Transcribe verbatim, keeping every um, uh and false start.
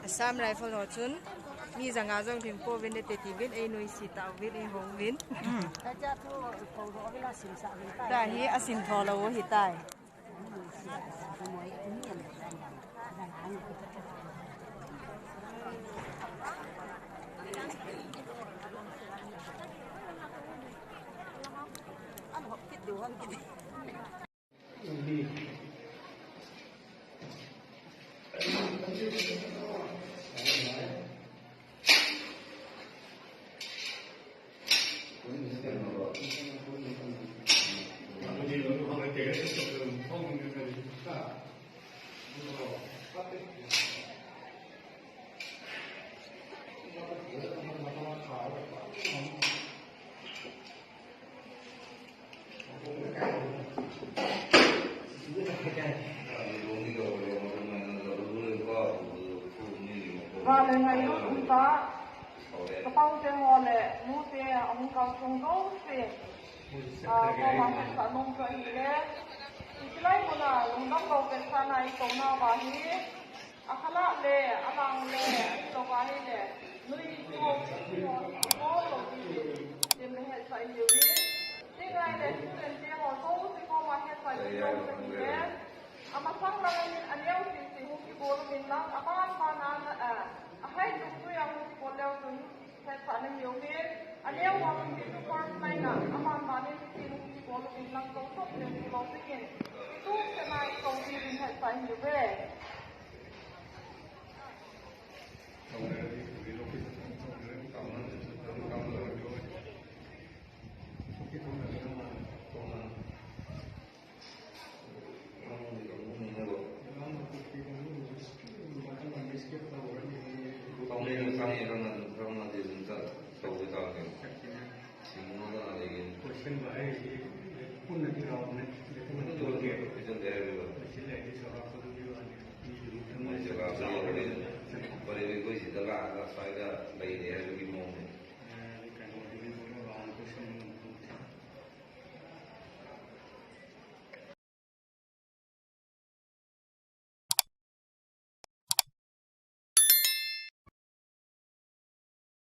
Assam Rifle ho chun mi janga jong thim pouvin, teti vin, ei nuisi tauvin, ei hong vin. Hmm. Ta hi asin tho lou hitai. Vale, ngai lo tum ta. Ka pau te ho le, nu te, a hung kal sung zo se. A, ko ma ka sa nong ko i le. I silai mo na, lung dang ko ke sa na i ko na ba hi. A khala le, a lang le, a lo ba hi le. Nui ko, ko, ko lo di. Dim le he sa i yu ni. Ti ngai le, tu len te ho, so si ko ma he sa i yu ni. Amasang lang in aneo sisi hung kibol uvin lang, aman man a, a, ahai tuk tui a hung kibol leu chun, hetsahna hi uvin, aneo a hung kitu course line a, aman man in sisi hung kibol uvin lang, ko sop leu kibol uvin, itu senai ko uvin hetsah hi uve.